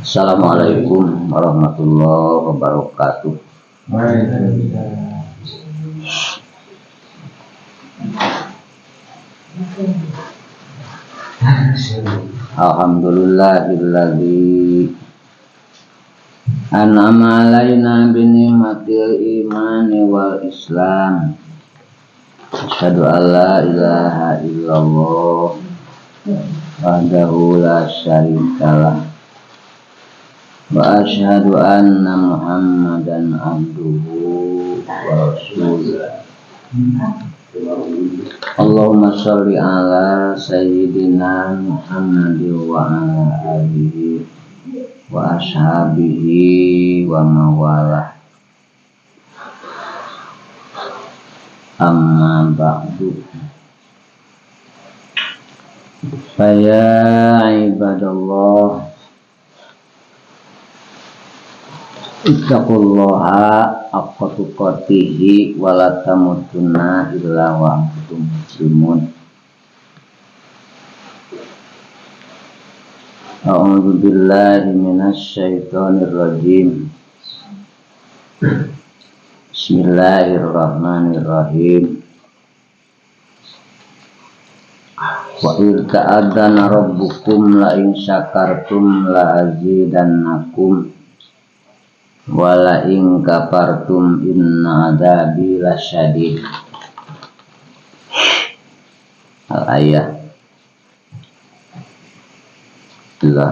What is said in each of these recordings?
Assalamualaikum warahmatullahi wabarakatuh. Waalaikumsalam. Alhamdulillahilladzi an'ama alaina bi ni'matil imani wal islam. Asyhadu an la ilaha illallah wahdahu la syarikalah wa asyhadu anna Muhammadan abduhu wa rasuluh. Allahumma sholli ala sayyidina Muhammad wa ala alihi wa ashabihi wa mawalah. Amma ba'du. Faya ibadallah, ittaqullaha haqqa tuqatihi wa la tamutunna illa wa antum muslimun. A'udzu billahi minasy syaithanir rajim. Bismillahirrahmanirrahim. Wa idz ta'adzana rabbukum la in syakartum la azidannakum wa la in kafartum inna adzabi lasyadid. Al-ayah. La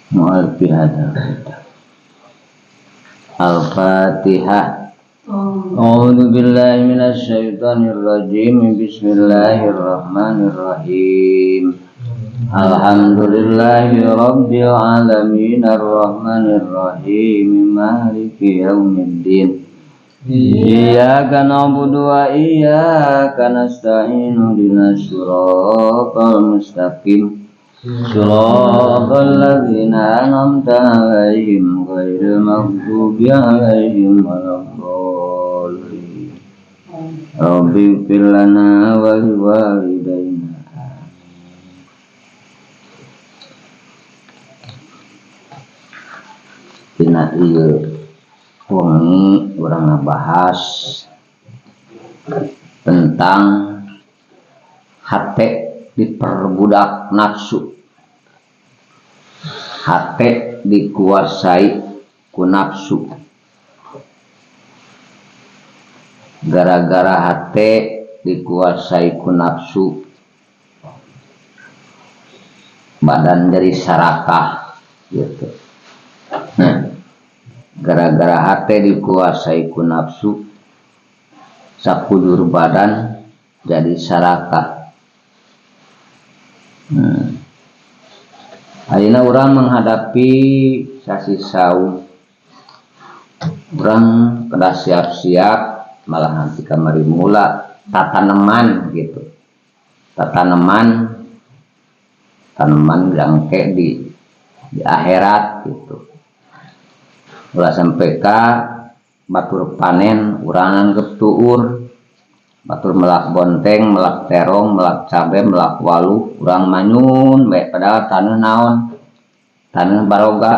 mu'alfi hadzal kitab. Al-Fatihah. A'udzu billahi minasy syaithanir rajim. Bismillahirrahmanirrahim. Alhamdulillahi rabbil alamin arrahmanir rahim maliki yaumiddin. Iyyaka na'budu wa iyyaka nasta'in ihdinas siratal mustaqim. Siratal ladzina an'amta 'alaihim ghairil maghdubi 'alaihim waladdallin. Rabbi ighfir lana wa liwalidayna. Dina ieu wengi urang ngabahas tentang hate diperbudak nafsu. Hate dikuasai ku nafsu. Gara-gara hate dikuasai ku nafsu, badan jadi sarakah gitu. Nah, gara-gara hate dikuasai ku nafsu, sakujur badan jadi sarakah. Ayeuna urang menghadapi sasi saum, urang kedah siap-siap malah nanti kamari mula tataneman gitu. Tataneman, tanaman jangke di akhirat gitu. Ulah sampai ka batur panen urang anggap tuur, batur melak bonteng, melak terong, melak cabe, melak walu, urang manyun bae padahal taneuh naon? Taneuh baroga.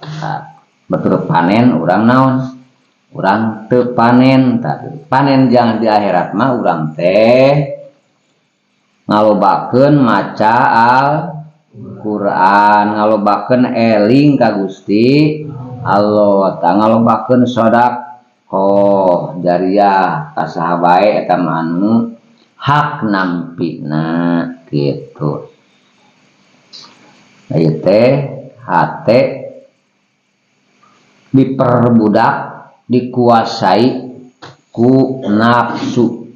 Nah, batur panen urang naon? Urang teu panen. Tah, panen jangan di akhirat mah urang teh ngalobakeun maca Al-Qur'an, ngalobakeun eling ka Gusti Allah, tah ngalobakeun sedekah jariah ka saha bae eta mah anu hak nampina gitu. Ieu teh hate diperbudak, dikuasai ku nafsu.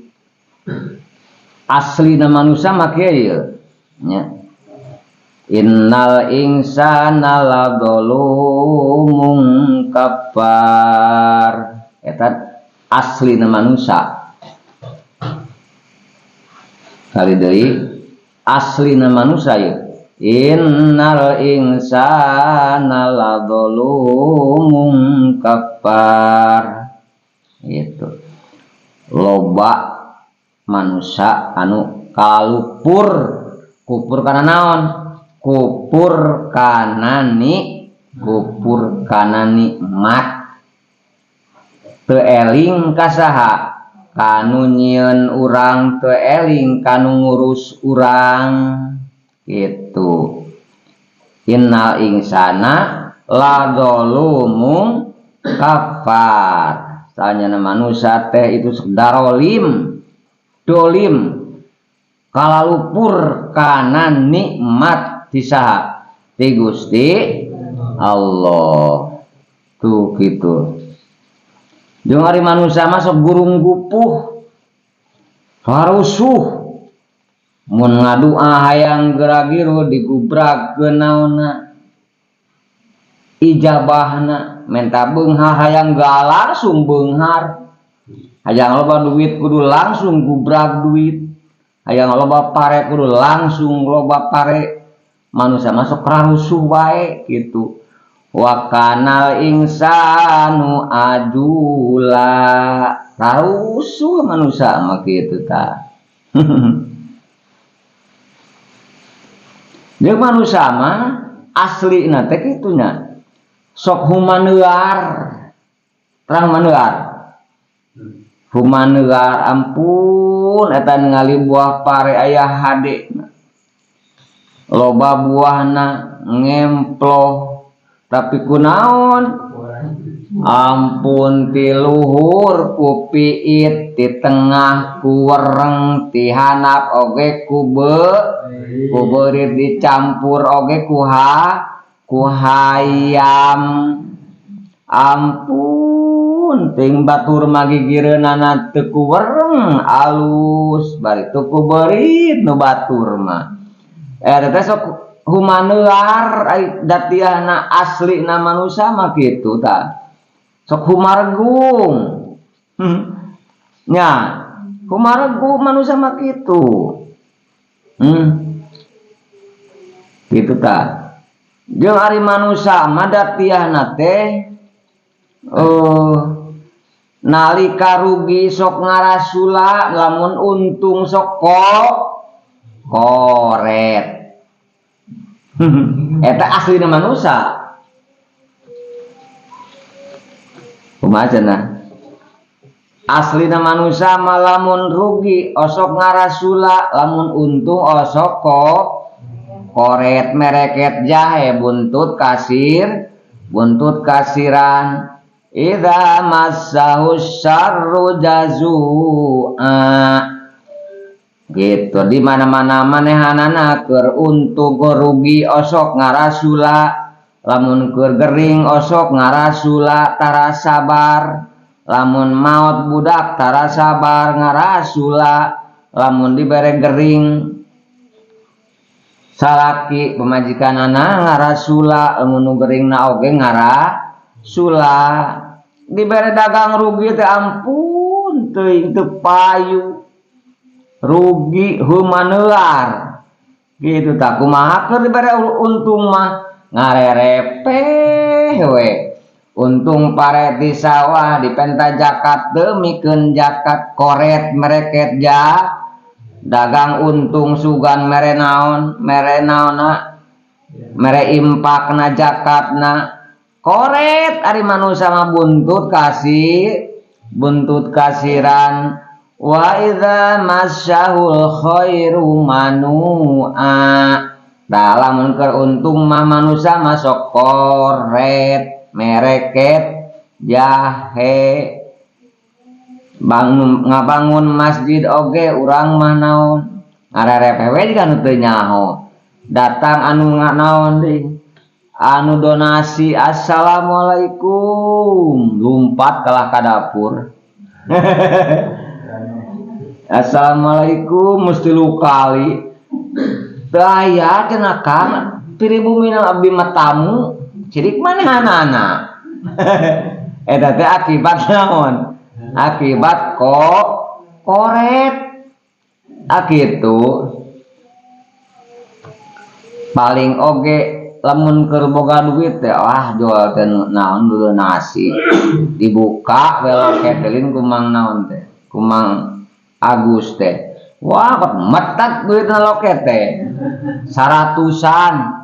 Aslina manusia mah kieu ieu nya. Innal insana ladzalumun kafar. Eta aslina manusia. Kali deui aslina manusia ieu. Innal insana ladzalumun kafar. Gitu. Loba manusia anu kalupur, kupur kana naon? Kupur kana kupur kana nikmat. Teu eling ka saha? Kanu nyieun urang, teu eling kanu ngurus urang gitu. Innal insana ladzalumun kafar. Sanyana manusia teh itu darolim dolim kalalupur kana nikmat ti saha? Ti Gusti Allah. Tuh gitu. Jeung ari manusia mah sok gurung gupuh, harusuh. Mun ngadua hayang geragiru digubragkeun naonna ijabahna, menta beunghar hayang ga langsung beunghar, hayang loba duit kudu langsung gubrag duit, hayang loba pare kudu langsung loba pare. Manusia mah sok rarusuh wae gitu. Wa kanal insanu ajula, rarusuh manusia mah kitu tah. Jeung manusia mah aslina teh kitu nya. Sok humaneuar, terang maneuar. Humaneuar ampun eta ningali buah pare aya hade. Loba buahna ngemploh tapi kunaon? Ampun ti luhur ku piit, ti tengah ku wereng, ti handap oge ku beurit dicampur oge ku hayam. Ampun ting batur magigireunana teu ku wereng alus bari teu ku beurit nu batur mah. Eta teh sok humaneuar ai datiahna aslina manusia mah kitu tah. Sok humaregung. Nya, humaregung manusia mah kitu. Kitu tah. Jeung ari manusia mah datiahna teh nalika rugi sok ngarasula, lamun untung sok koret. Eta aslina manusia. Kumaha cenah? Aslina manusia mah lamun rugi osok ngarasula, lamun untung osok koret mereket jahe buntut kasir, buntut kasiran. Idza massahu syarru jazua. Gitu di mana-mana manehanana keur untung keur rugi osok ngarasula, lamun keur gering osok ngarasula tara sabar, lamun maot budak tara sabar ngarasula, lamun dibere gering salaki pamajikanana ngarasula, lamun nu geringna oge ngarasula, dibere dagang rugi teh ampun teuing teu payu. Rugi humaneuar gitu tah. Kumaha keur dibere untung mah ngarerepeh we. Untung pare di sawah dipenta zakat teu mikeun zakat, koret mereket ja dagang untung sugan mere naon, mere naonna, mere impakna zakatna koret. Ari manusia mah buntut kasih, buntut kasiran. Wa idza masyahul khairu manu'a. Tah lamun keur untung mah manusia mah sok koret, mereket, jahe. Bangun, ngabangun masjid oge urang mah naon? Ngarerepeh we jiga nu teu nyaho. Datang anu naon deui? Anu donasi assalamualaikum, lumpat kalah ka dapur. Assalamualaikum mesti lu kali. Teu aya cenah Kang, pribumi abdi mah tamu, cirik manehanana. Eta teh akibat naon? Akibat koret. Akitu paling oge lamun keur boga duit teh wah jual teh naon dulu nasi. Dibuka we loket lin kumang naon teh? Kumang Agus teh. Wah, metat duitna loket teh. 100-an.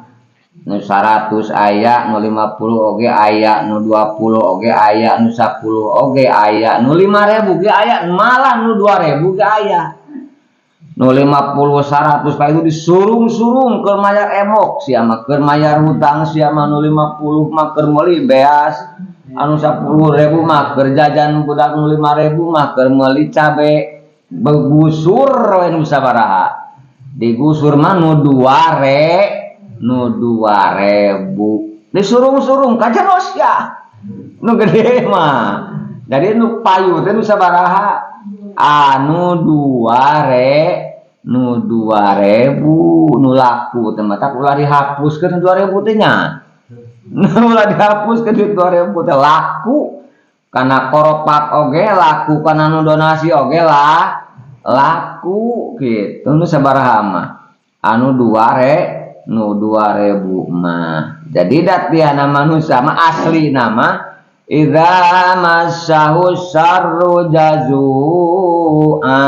Nu 100 aya, nu 50 oge aya, nu 20 oge aya, nu 10 oge aya, nu 5.000 ge aya, malah nu 2.000 ge aya. Nu 50, 100 pak itu disurung-surung keur mayar emok sia mah, keur mayar hutang sia mah. Nu 50 mah keur meuli beas, anu 10.000 mah keur jajan budak, nu 5.000 mah keur meuli cabe. Begusur we nu sabaraha digusur mah. Nu 2 re nu 2.000 disurung-surung ka jeros ya, nu gede mah. Jadi nu payu teh nu sabaraha? Anu 2 re nu 2.000 nu laku teh. Matak ulah dihapuskeun 2.000 teh nya, ulah dihapuskeun duit 2.000 teh. Laku kana koropak oge laku, kana nu donasi oge lah laku gitu. Nu sabaraha mah? Anu 2 re nu 2.000 mah. Jadi datiana manusia mah asli nama idza massahu syarru jazua,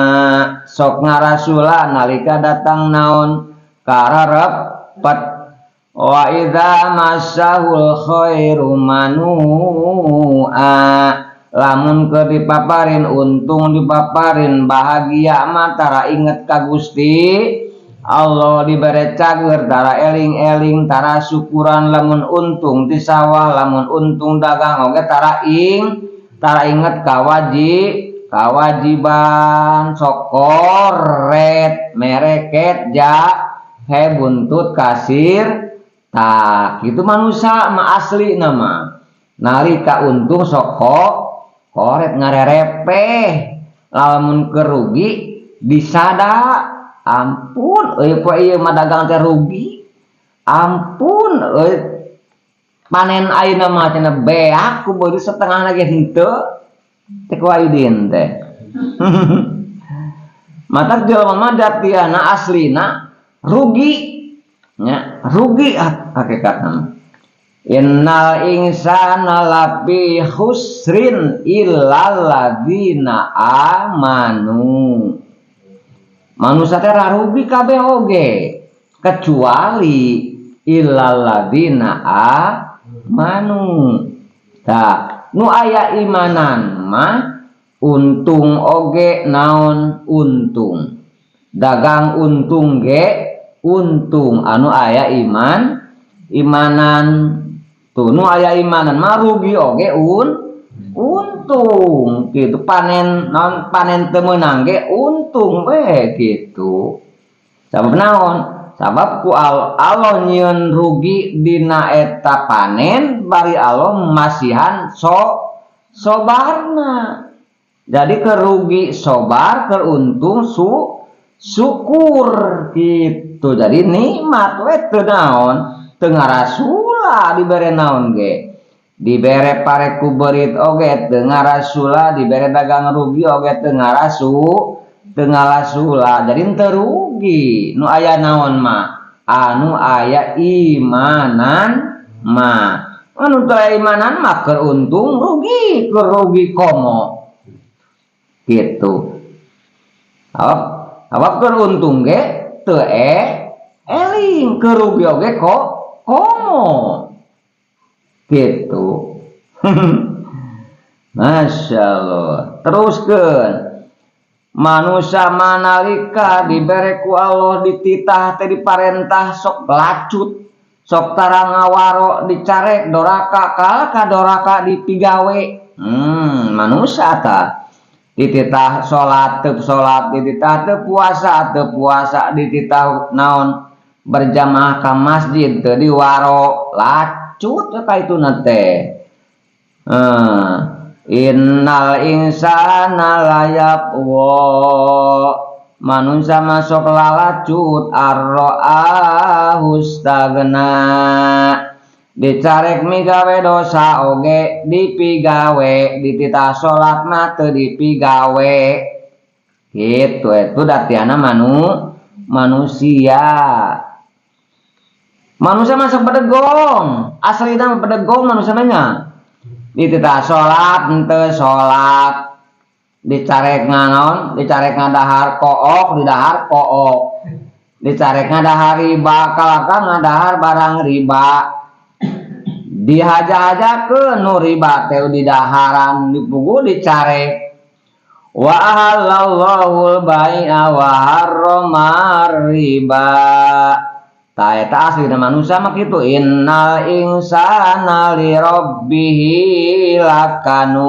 sok ngarasula nalika datang naon kararepet, wa idza massahul khairu manua, lamun keur dipaparin untung, dipaparin bahagia mah tara inget ka Gusti Allah. Dibere cager tara eling-eling, tara syukuran. Lamun untung di sawah, lamun untung dagang oge tara inget kawajiban, sok koret mereket jahe buntut kasir. Tah kitu manusia mah asli nama. Nalika untung sok koret ngarerepeh, lamun kerugi disada, "Ampun euy, poe ieu mah dagang teh rugi, ampun euy, panen ayeuna mah," cenah, "beak ku beuli setengah lagi henteu teh." Ku Aidin teh matak jelema mah datiana aslina rugi nya, rugi hakikatna. Innal insana lafi khusrin illal ladzina amanu. Manusia teh rugi kabeh oge kecuali illal ladzina amanu. Tah, nu aya imanan mah untung oge naon untung, dagang untung ge untung. Anu aya imanan tuh, nu aya imanan mah rugi oge untung gitu, panen naon, panen teu meunang ge untung we gitu. Sabab naon? Sabab ku Allah nyieun rugi dina eta panen, bari Allah masihan sobarna. Jadi kerugi sobar, keuntung syukur gitu. Jadi nikmat we, teu naon, teu ngarasula dibere naon ge. Dibere pare ku beurit oge teu ngarasula, dibere dagang rugi oge teu ngarasula. Jadi teu rugi nu aya naon mah, anu aya imanan mah. Anu teu aya imanan mah keur untung rugi, keur rugi komo gitu. Awak keur untung ge teu eling, keur rugi oge kok komo gitu. Masya Allah. Teruskeun, manusia manalika dibere ku Allah, dititah teh, diparentah, sok lacut, sok tara ngawaro, dicarek doraka, kalah ka doraka dipigawe. Manusia tah dititah salat teu salat, dititah teu puasa teu puasa, dititah naon berjamaah ka masjid teu diwaro, lacut ka itu teh. Innal insana layathgha, manusia masuk lalacut, arra'ahustaghna, dicarek migawe dosa oge dipigawe, dititah salat mah teu dipigawe gitu. Itu datiana manusia. Manusia masuk bedegong, aslina bedegong manusia nya. Dititah salat henteu salat, dicarek nganaon, dicarek ngadahar kook, didahar kook. Dicarek ngadahar riba kalaka ngadahar barang riba. Dihaja-hajakeun nu riba teh di daharan dipugu dicarek. Wa ahallallahu al-bai'a wa harrama riba. Tah eta aslina manusia mah kitu innal insana li rabbih lakanud.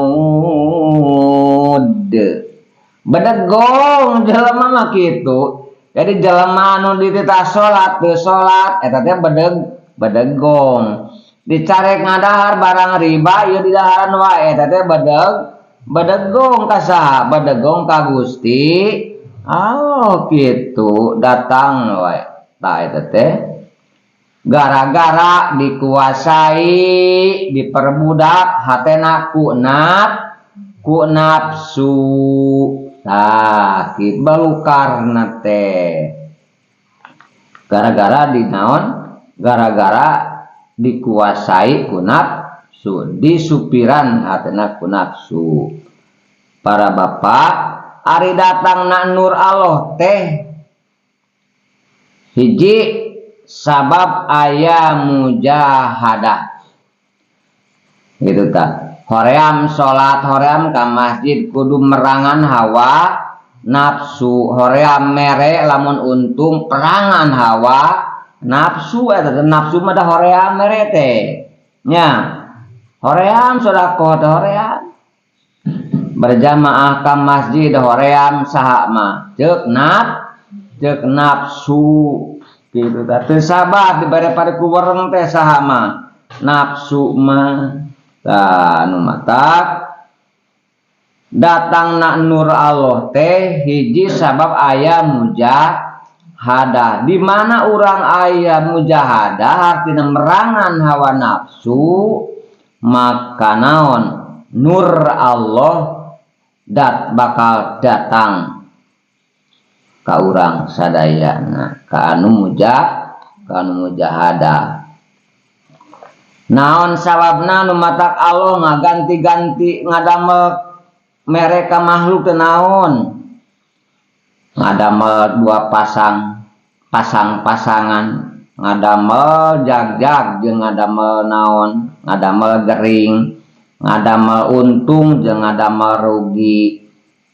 Bedegong jelema mah kitu. Jadi jelema anu dititah salat teu salat eta teh bedegong. Dicarek ngadahar barang riba ieu didaharan wae eta teh bedegong ka saha? Bedegong ka Gusti Allah kitu datang wae. Tah eta teh gara-gara dikuasai diperbudak hatena ku nafsu. Tah kitu balukarna teh gara-gara di naon? Gara-gara dikuasai ku nafsu, disupiran hatena ku nafsu. Para bapak ari datangna nur Allah teh hiji sabab aya mujahadah gitu ta. Hoream salat, hoream ka masjid kudu merangan hawa nafsu, hoream mere lamun untung perangan hawa nafsu eta nafsu mah da hoream mere teh nya. Hoream sedekah teh hoream berjamaah ka masjid hoream saha mah ceuk nafsu gitu ta. Teu sabar dibere pada ku wereng teh saha mah nafsu mah. Tah anu matak datangna nur Allah teh hiji sabab aya mujahadah. Di mana urang aya mujahadah artina merangan hawa nafsu maka naon nur Allah bakal datang ka urang sadayana ka anu mujahadah. Naon sababna nu matak Allah ngaganti-ganti ngadamel mereka makhluk teh naon? Ngadamel dua pasang, pasang-pasangan, ngadamel jag-jag jeung ngadamel naon? Ngadamel gering, ngadamel untung jeung ngadamel rugi.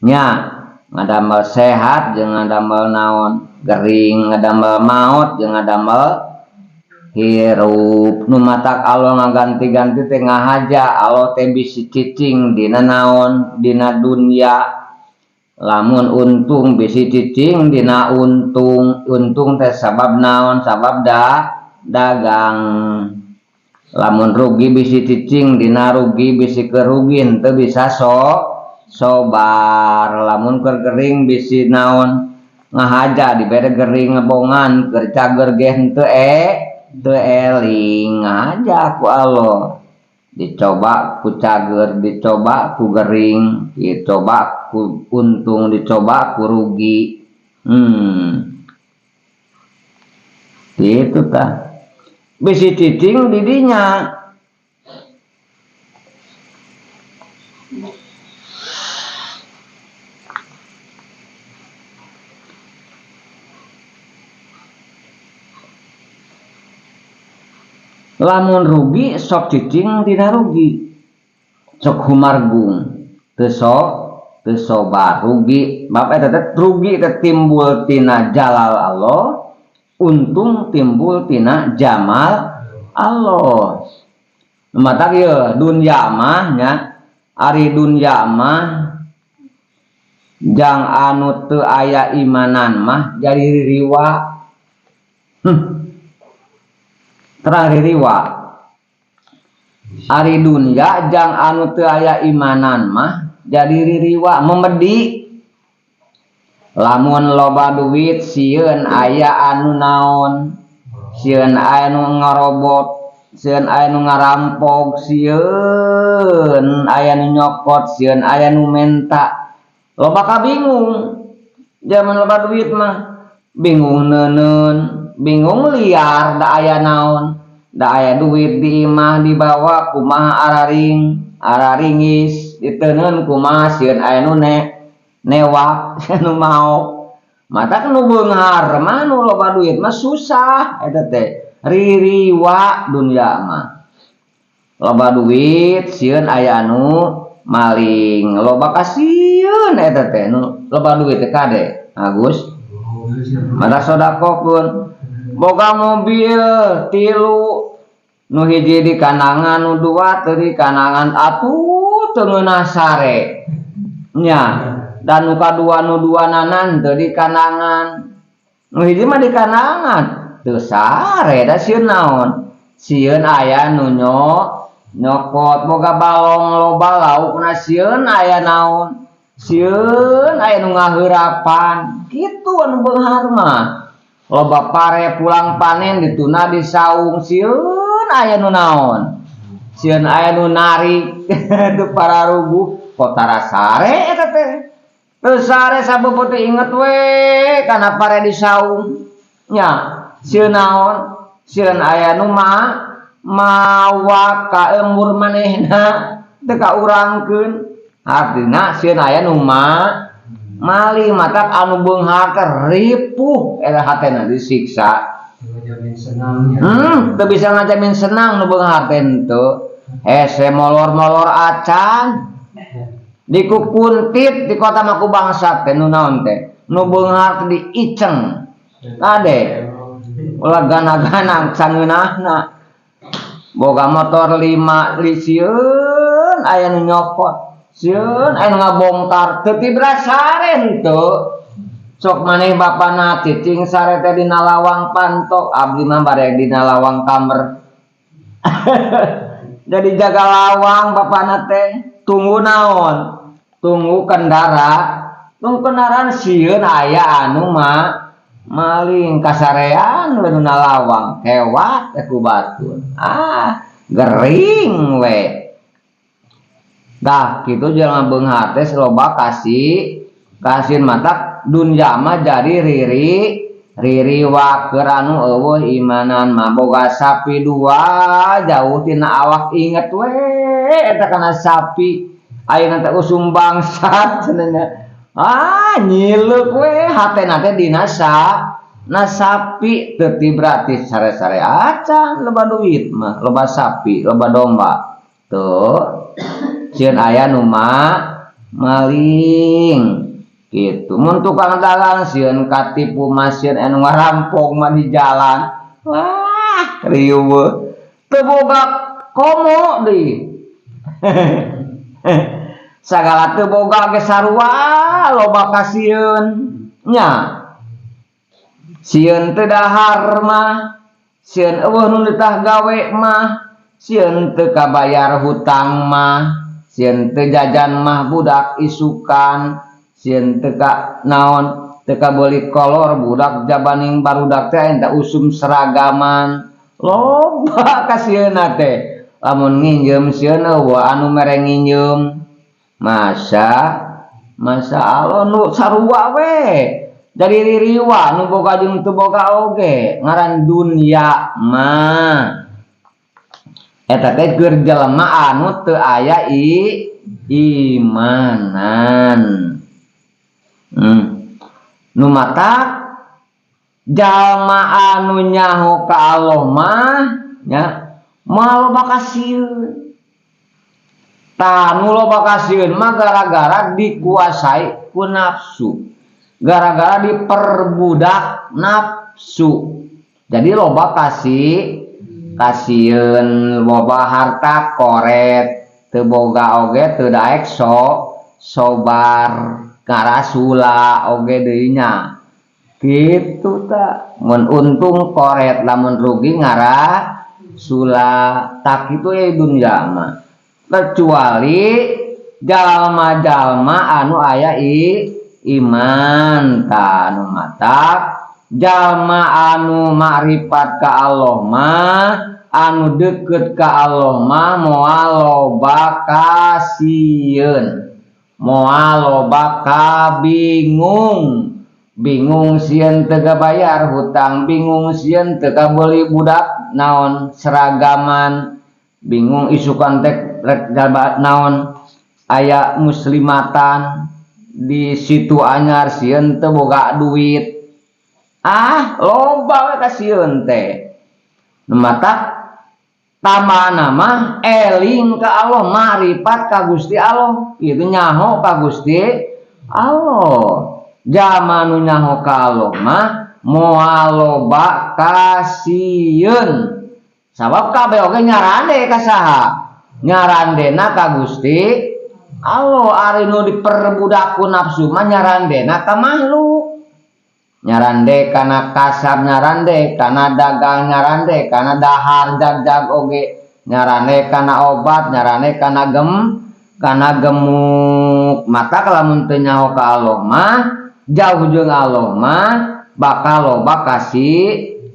Nya, ngadamel sehat jeung ngadamel naon? Gering, ngadamel maot jeung ngadamel hirup. Nu matak Allah ngaganti-ganti teh ngahaja Allah teh bisi cicing dina naon? Dina dunya. Lamun untung bisi cicing dina untung, untung teh sabab naon? Sabab dagang. Lamun rugi bisi cicing dina rugi, bisi kerugi henteu bisa sobar. Lamun keur gering bisi naon? Ngahaja dibere gering ngebongan keur cager ge henteu teu eling. Ngahaja ku Allah dicoba ku cager, dicoba ku gering, dicoba ku untung, dicoba ku rugi. Gitu tah. Bisi cicing didinya. Lamun rugi sok cicing dina rugi, sok humargung teu sobar rugi. Bab eta teh rugi teh timbul tina jalal Allah, untung timbul tina jamal Allah. Matak ieu dunya mah nya, ari dunya mah jang anu teu aya imanan mah jadi ririwa. Terang ririwa. Ari dunya jang anu teu aya imanan mah jadi ririwa memedi. Lamun loba duit sieun aya anu naon, sieun aya nu ngarobot, sieun aya nu ngarampok, sieun aya nu nyokot, sieun aya nu menta. Loba kabingung zaman loba duit mah, bingung neuneun, bingung liar da aya naon, da aya duit di imah dibawa kumaha araring, araringis diteunkeun kumaha sieun aya nu newak, nu maok. Matak nu beunghar mah, nu loba duit mah susah eta teh. Ririwa dunya mah. Loba duit sieun aya anu maling, loba kasieun eta teh nu loba duit teh, kade. Agus. Matak sodakohkeun. Boga mobil tilu, nu hiji di kandangan, nu dua teu di kandangan, atuh teu ngeunah sare. Nya, dan nu kadua, nu dua nanan teu di kandangan. Nu hiji mah di kandangan, teu sare da sieun naon? Sieun aya nu nyokot. Boga balong loba laukna, sieun aya naon? Sieun aya nu ngaheurapan. Kitu anu beunghar mah. Loba pare pulang panen dituna di saung, sieun aya nu naon? Sieun aya nu narik teu pararuguh, kotara sare eta teh. Teu sare sabeupeut inget we kana pare di saung. Nya, sieun naon? Sieun aya nu mawa ka lembur manehna teu kaurangkeun. Artina sieun aya nu maling. Matak anu beunghar teh ripuh eta hatena, disiksa. Ngajamin senangnya. Teu bisa ngajamin senang nu beunghar teh henteu. Hese molor-molor acan. Dikukuntit di kota mah ku bangsat teh nu naon teh. Nu beunghar teh diiceng. Kade ulah gana-gana sangeunahna. Boga motor 5 sieun aya nu nyokot. Sieun aya nu ngabongkar, teu tibra sare henteu. Sok maneh bapana cicing sare teh dina lawang panto, abdi mah bade dina lawang kamer. Jadi jaga lawang bapana teh, tunggu naon? Tunggu kendaraan, sieun aya anu maling, kasarean we nu lawang, kewat ku batur. Ah, gering we. Tah, kitu jelema beunghar teh loba kasih matak dunya mah jadi ririwa keur anu euweuh imanan mah. Boga sapi dua, jauh tina awak inget we eta kana sapi. Ayeuna teh usum bangsat cenah, ah, nyileuk we hatena teh dina na sapi. Teu berarti sare-sare acan loba duit mah, loba sapi, loba domba tuh, sieun aya nu maling gitu. Mun tukang dagang sieun katipu mah, sieun anu ngarampok mah di jalan. Wah, riweuh. Teu boga komo deui. Sagala teu boga ge sarua loba kasieun nya. Sieun teu dahar mah, sieun euweuh nu ditah gawe mah, sieun teu kabayar hutang mah, sieun teu jajan mah budak isukan, sieun teu ka naon, teu kabeuli kolor budak jabaning barudak teh eta usum seragaman. Loba kasieunna teh. Lamun nginjeum sieun euweuh anu mere nginjeum. Masa Masya Allah, nu sarua we. Jadi ririwa nu boga jeung teu boga oge ngaran dunya mah. Eta teh keur jelema anu teu aya imanan. Nu matak jalma anu nyaho ka Allah mah nya moal loba kasieun. Tah, nu loba kasieun mah gara-gara dikuasai ku nafsu. Gara-gara diperbudak nafsu. Jadi loba kasieun, loba harta koret, teu boga oge teu daek sobar, ngarasula oge deui nya. Kitu ta. Mun untung koret, lamun rugi ngarasula. Tak kitu ye dunya mah. Kecuali jalma-jalma anu aya iman, tah anu matak jalma anu makrifat ka Allah mah, anu deukeut ka Allah mah moal loba kasieun, moal loba kabingung. Bingung sieun teu kabayar hutang, bingung sieun teu kabeuli budak naon seragaman, bingung isukan teh rek naon aya muslimatan, Di situ anyar sieun teu boga duit. Ah, loba we kasieun teh. Nu matak tamana mah eling ka Allah, marifat ka Gusti Allah, kitu nyaho ka Gusti Allah. Jalma nu nyaho ka Allah mah moal loba kasieun. Sabab kabeh oge nyarande ka saha? Nyarandena ka Gusti Allah. Ari nu diperbudak ku nafsu mah nyarandena ka makhluk. Nyarande kana kasab, nyarande kana dagang, nyarande kana dahar jag-jag oge, nyarande kana obat, nyarande kana kana gemuk. Maka lamun teu nyaho ka Allah mah, jauh jeung Allah mah bakal loba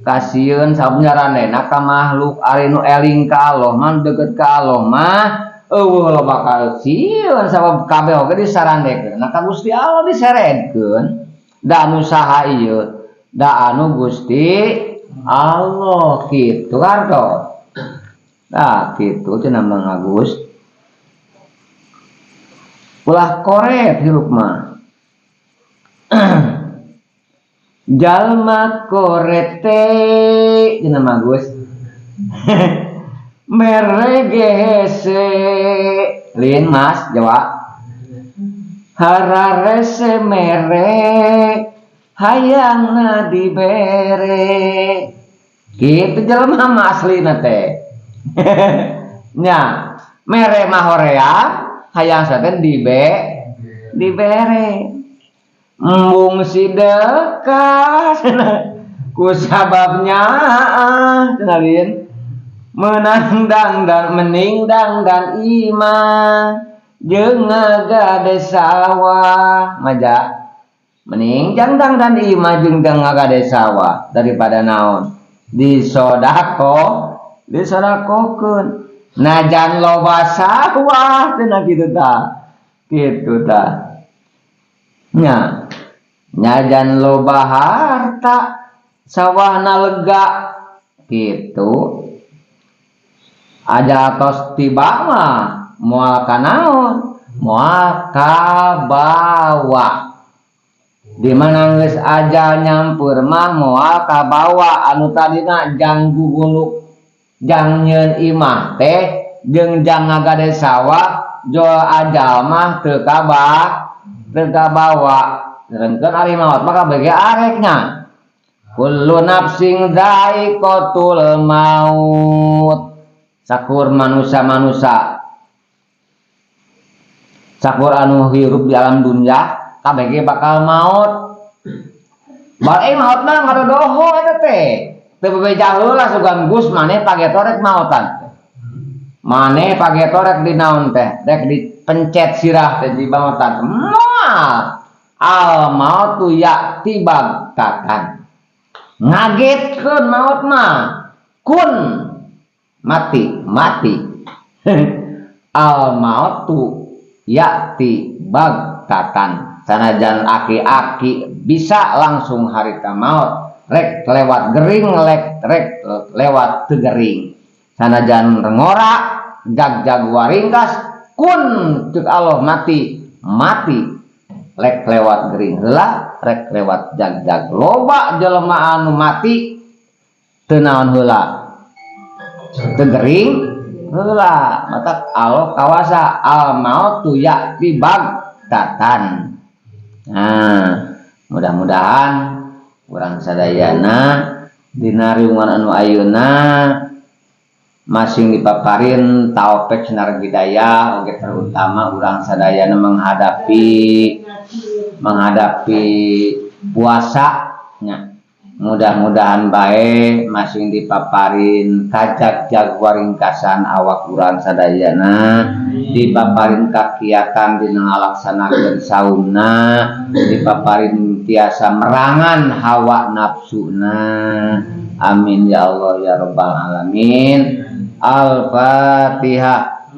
kasieun sabab nyarandena ka makhluk. Ari nu eling ka Allah mah, deukeut ka Allah mah eueuh loba kasieun sabab kabeh oge disarandekeun ka Gusti Allah, diseredkeun. Da anu saha ieu? Da anu Gusti Allah kitu karto. Nah, kitu cenah Mang Agus. Ulah koret hirup mah. Jalma koret teh cenah Mang Agus. Mere ge hese. Lin Mas Jawa. Hararese mere hayangna dibere. Kitu jelema mah aslina teh. Nya, mere mah hoream, hayang teh dibere. Embung sidekah ku sababnya cenah lin. Menang dangdan mening dangdan imah jeung ngagade sawah maja. Mending jang dangdan imah jeung ngagade sawah daripada naon disodako, disodakokeun najan loba sawah cenah kitu tah. Kitu tah nya, nyajan loba harta sawahna lega kitu aja tos tiba mah moal kanaon, moal kabawa. Di mana geus ajal nyampur mah moal kabawa anu tadina jang guguluk jang nyeun imah teh jeung jang ngagade sawah, jol ajal mah teu teu kabawa. Sedengkeun ari maot mah kabeh ge areknya. Kullu nafsin dzaiqatul maut. Sakur manusia-manusia, sakur anu hirup di alam dunia kabeh ge bakal maut. Bal maut mah ngadodoho eta teh. Teu bebeja heula sugan Gus maneh pageto rek maotan. Maneh pageto rek di naon teh? Rek dipencet sirah teh di maotan. Moal. Al mautu ya'ti bagtatan. Ngagetkeun maot mah. Kun mati, mati. Al mautu ya'ti bagtatan. Sanajan aki-aki bisa langsung harita maut, rek lewat gering, rek lewat teu gering. Sanajan ngora jag-jag waringkas, kun ceuk Allah mati, mati. Rek lewat gering heula, rek lewat jag-jag. Loba jelema anu mati teu naon heula, teu gering heula. Maka Allah kawasa al mautu ya'ti bagtatan. Nah, mudah-mudahan urang sadayana dina riungan anu ayeuna masing dipaparin taufik sinar hidayah oge, terutama urang sadayana menghadapi menghadapi puasa nya. Mudah-mudahan bae masing dipaparin kajag-jag waringkasan awak urang sadayana, dipaparin kakiatan dina ngalaksanakeun saumna, dipaparin tiasa merangan hawa nafsuna. Amin ya Allah ya rabbal alamin. Al-Fatihah.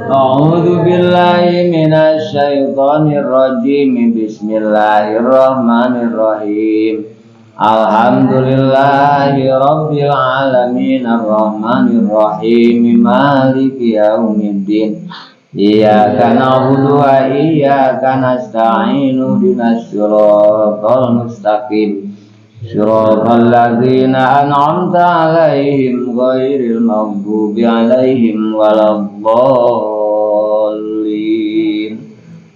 A'udzu billahi minasyaitonir rajim. Bismillahirrahmanirrahim. Alhamdulillahi rabbil alamin arrahmanir rahim maliki yaumiddin. Iyyaka na'budu wa iyyaka nasta'in ihdinas siratal mustaqim siratal ladzina an'amta 'alaihim ghairil maghdubi 'alaihim waladdallin.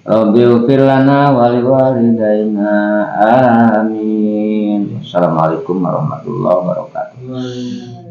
Rabbighfir lana wa liwalidayna, amin. Assalamualaikum warahmatullahi wabarakatuh. Waalaikumsalam.